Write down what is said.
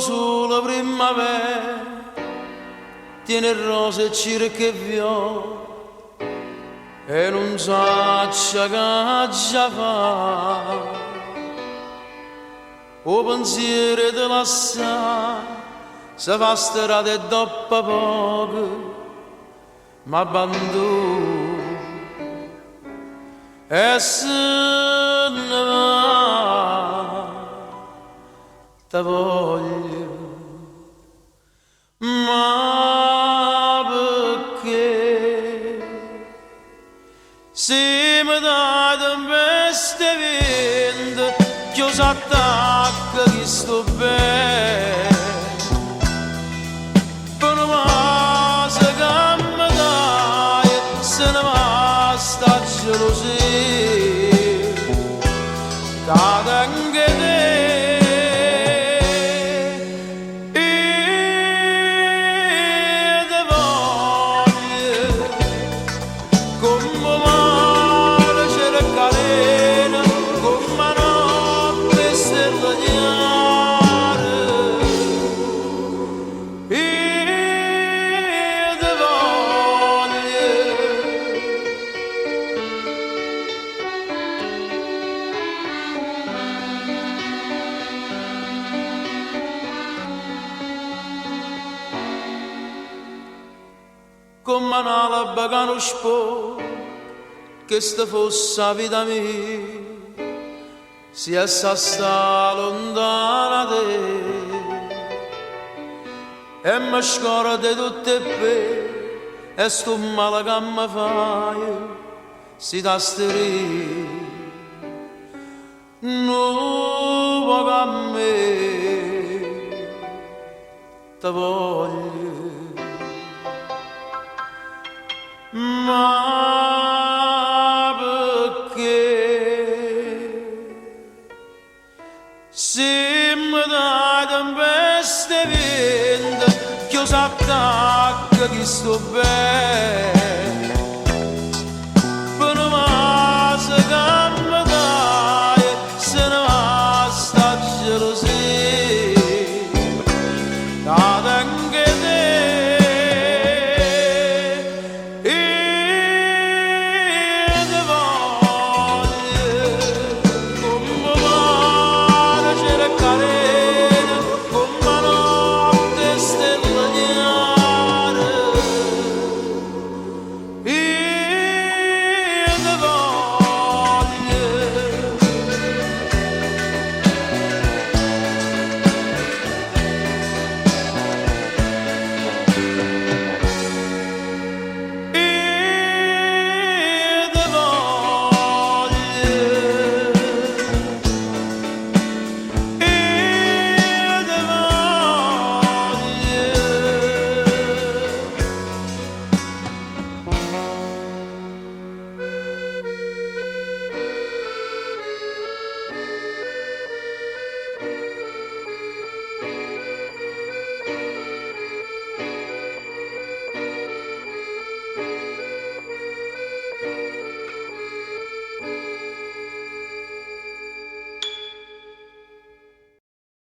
sole primmavera, tiene 'e rose e cirche 'e viole e nun saccio ch'aggia fa. 'O pensiero 'e te lassà se fa strada e doppo poco m'abbandona e se ne va. Te voglio, ma pecché si me dai tempeste e viento, cchiù s'attacca chistu bbene. Pe nu vaso ca me daje se ne va 'sta gelusia ca tengo 'e te. Io te voglio comm' 'o mare cerca 'a rena, comm' 'a notte 'e stelle chiare. Io te voglio. Comm' a n'alba ca nun sponta, chesta fosse 'a vita mia, si essa sta luntana 'a te. E me scordo 'e tutt' 'e ppene e stu male ca me faje si t'astrigno nu poco a me. Te voglio, ma pecché si me dai tempeste e viento, cchiù s'attacca chistu bbene.